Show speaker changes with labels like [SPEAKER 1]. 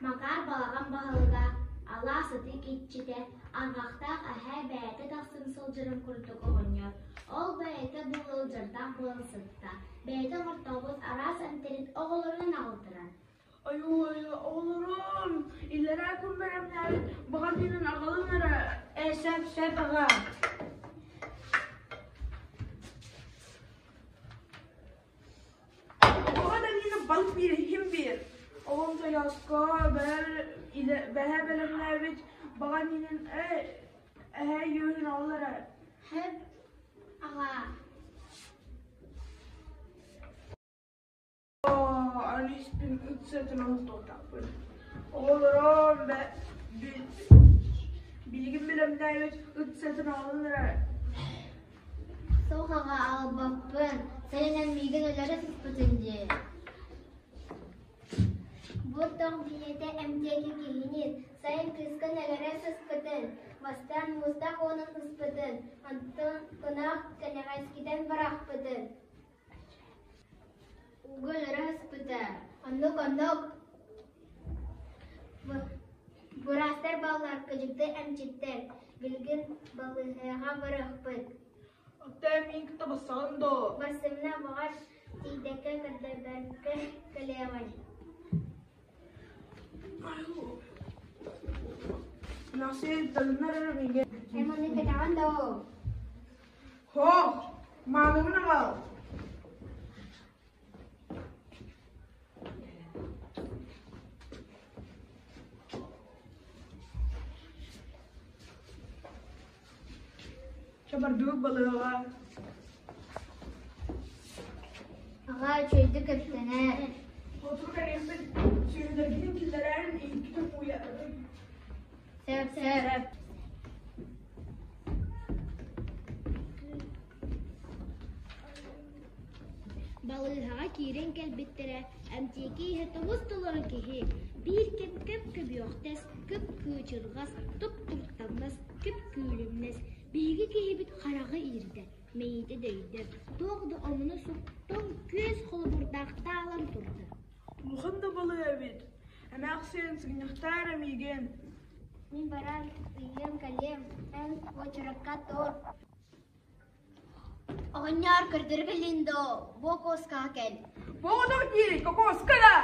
[SPEAKER 1] Макаар балаҕан баһылыга, алаас ытык иччитэ, арҕахтаах эһээ бэйэтэ тахсан сылдьарын курдук оҕонньор, ол бэйэтэ бу ыалдьардаах буолан сытта, бэйэтэ оҥортообут араас эмтэрин оҕолорунан аҕалтарар.
[SPEAKER 2] Ойуу, оҕолорум, иллэрээ күн бэлэмнээбит баҕатыынан аҕалыҥ эрэ.
[SPEAKER 3] Ээ, сөп, сөп аҕа.
[SPEAKER 2] Оҕо да миэнэ балык биир, иһим биир. Оҕом тойооско бэһэ бэлэмнээбит баҕа миинин ээ, эһээ үөһүн аҕал эрэ.
[SPEAKER 1] Сөп, аҕа.
[SPEAKER 2] Алиспин ыт сыатын оҥостуохтаахпын. Оҕолорум билигин бэлэмнээбит ыт сыатын аҕалан эрэ.
[SPEAKER 1] Суох аҕа аҕалбаппын, сэрэнэн миигин өлөрө сыспытын дии. Бу тоҥ дьиэтэ эмтиэки киһини, сайын кыыскын өлөрө сыспытын, бастаан муустаах уонун ыспытын, онтон кунаах кэнэҕэскитэн бырахпытын. Ууга өлөрө сыспыта, оннук-оннук Быраастар баллар, кыдьыкты эмчиттэр, билигин балыыһаҕа барыахпыт.
[SPEAKER 2] Оттон миигин кытта барсаҕын дуо?
[SPEAKER 1] Барсымына баҕар тиийбэккэ көрдөрбөккө кэлиэҕиҥ.
[SPEAKER 2] Эмээхсин тылыннар эрэ миигин.
[SPEAKER 1] Эн маны кэтэҕин дуо?
[SPEAKER 2] Һоох, мааныгын аҕал. Чабардыыр балыаҕа.
[SPEAKER 1] Аҕа үчүгэйдик кэпсэнээр.
[SPEAKER 2] Хоту кэлиэхпит сүөһүлэргитин киллэрээрин иһиккитин ууйаатын.
[SPEAKER 1] Сөп сөп. Балыыһаҕа киирэн кэлбиттэрэ, эмтиэкэ иһэ тобус-толору киһи, биир кэм көп-көбүөхтэс, көп-кыычырҕас, туп-туртаҥнас, күп-күүлүмнэс. Биһиги киһибит хараҕа иирдэ, мэйиитэ дөйдө, туох да омуна суох тоҥ күөс холобурдаах таалан турда.
[SPEAKER 2] Улахан да балыыһа эбит, эмээхсин сыгынньахтаа эрэ миигин.
[SPEAKER 1] Мин баран ыйыам кэлиэм, эн уочаракка тур. Оҕонньор көрдөрө кэллин доо, бу окуоскаҕа кэл.
[SPEAKER 2] Буолуох диэри кокуоска да!